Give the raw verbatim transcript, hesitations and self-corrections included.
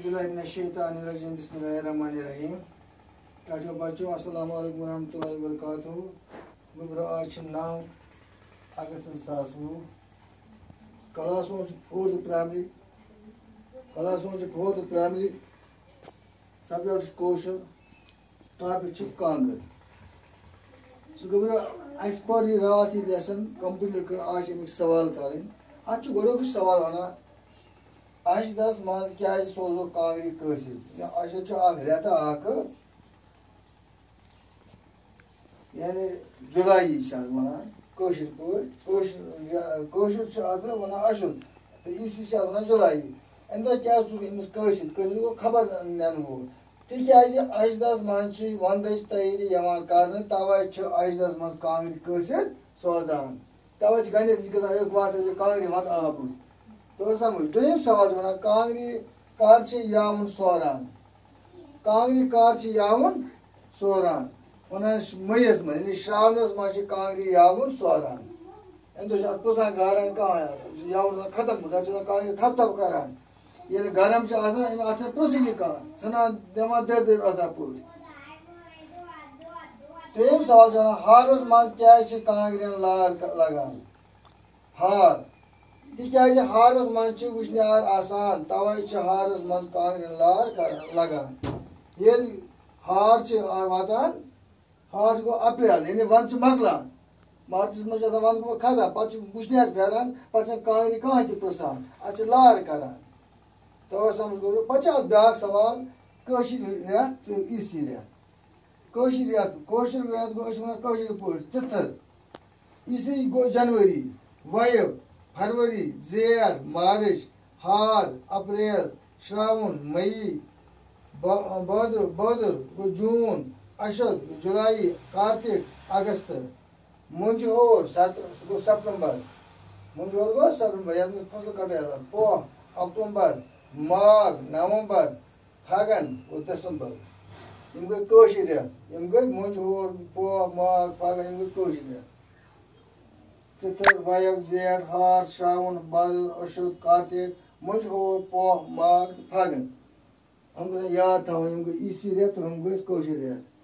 باللہ من الشیطان الرجیم، بسم اللہ الرحمن الرحیم۔ ٹاٹھیو بچو، السلام علیکم ورحمۃ اللہ وبرکاتہ۔ گوٚبرو، آز چھِ نَو اگست زٕ ساس وُہ۔ کلاس وَن چھُ فورتھ پرائمری۔ کلاس وَن چھُ فورتھ پرائمری۔ سبجیکٹ چھُ کٲشُر۔ ٹاپک چھُ کانٛگٕر۔ سُہ گوٚبرو، اَسہِ پٔر یہِ راتھ یہِ لیسن کمپلیٖٹ کٔر، آز چھِ اَمِکۍ سوال کَرٕنۍ۔ اَتھ چھُ گۄڈٕنیُک سوال وَنان، اَشدَس منٛز کیٛازِ سوزو کانٛگرِ کٲشِر؟ یا اَشد چھُ اَکھ رٮ۪تہٕ اَکھ، یعنی جُلایی چھِ اَتھ وَنان کٲشِر پٲٹھۍ۔ کٲشِر، یا کٲشُر چھُ اَتھ وَنان اَشُد، تہٕ عیسوی چھِ اَتھ وَنان جُلایی۔ اَمہِ دۄہ کیٛازِ تُل أمِس کٲشِر؟ کٲشِر گوٚو خبر نِنہٕ وول۔ تِکیٛازِ اَشدَس منٛز چھِ وَندٕچ تیٲری یِوان کرنہٕ، تَوَے چھِ اَشدَس منٛز کانٛگرِ کٲشِر سوزان۔ تَوَے چھِ گۄڈٕنٮ۪تھ یہِ گژھان أکۍ وَتھ زِ کانٛگرِ وَتھ آبٕچ۔ توٚر سَمٕجھ؟ دوٚیِم سوال چھُ وَنان، کانٛگرِ کر چھِ یاوُن سوران؟ کانٛگرِ کر چھِ یاوُن سوران؟ وَنان چھِ مئی یَس منٛز، یعنی شراونَس منٛز چھِ کانٛگرِ یاوُن سوران۔ اَمہِ دۄہ چھِ اَتھ پرٛژھان گارَن کانٛہہ، یہِ چھُ یاوُن آسان ختم گوٚمُت، اَتھ چھِ آسان کانٛگرِ تھَپھ تھَپھ کَران۔ ییٚلہِ گرم چھِ آسان، أمۍ اَتھ چھَنہٕ پرٛژھٲنی کانٛہہ، ژھٕنان دِوان دٔرۍ دٔرۍ اَتھا پٲٹھۍ۔ ترٛیٚیِم سوال چھُ وَنان، ہارَس منٛز کیٛازِ چھِ کانٛگرٮ۪ن لار ک-، لَگان؟ ہار۔ تِکیٛازِ ہارَس منٛز چھِ وٕشنیر آسان، تَوَے چھِ ہارَس منٛز کانٛگرٮ۪ن لار کَران، لَگان۔ ییٚلہِ ہار چھِ آ-، واتان، ہار چھُ گوٚو اپریل، یعنی وَندٕ چھُ مۄکلان۔ مارچَس منٛز چھُ آسان وَندٕ گوٚمُت ختم، پَتہٕ چھُ وٕشنیر پھیران، پَتہٕ چھَنہٕ کانٛگرِ کانٛہہ تہِ پرٛژھان، اَتھ چھِ لار کَران۔ توے سَمٕجھ گوٚو۔ پَتہٕ چھُ اَتھ بیٛاکھ سوال، کٲشِر رٮ۪تھ تہٕ عیسوی رٮ۪تھ۔ کٲشِر رٮ۪تھ، کٲشِر رٮ۪تھ گوٚو، أسۍ چھِ وَنان کٲشِر پٲٹھۍ ژِتھٕر۔ عیسوی گوٚو جنؤری، وَیُک، فروری، زیٹھ، مارٕچ، ہار، اپریل، شراوُن، مئی، با-، بٲدُر، بٲدُر گوٚو جوٗن، اَشُد، جُلایی، کارتِک، اگست، مۄنٛجہِ ہور، ست-، سُہ گوٚو سپٹمبر، مۄنٛجہِ ہور گوٚو سپٹمبر، یَتھ منٛز فصل کَٹٲے آسان، پوہ، اکتومبر، ماگ، نومبر، پھاگن گوٚو دسمبر۔ یِم گٔے کٲشِر رٮ۪تھ، یِم گٔے مۄنٛجہِ ہور، پوہ، ماگ، پھاگن، یِم گٔے کٲشِر رٮ۪تھ۔ ژِتھٕر، وَیُک، زیٹھ، ہار، شراوُن، بادُر، اَشُد، کارتِک، مۄنٛجہِ ہور، پوہ، ماگ تہٕ پھاگن۔ یِم گژھن یاد تھاوٕنۍ، یِم گٔے عیسوی رٮ۪تھ تہٕ یِم گٔے کٲشِر رٮ۪تھ۔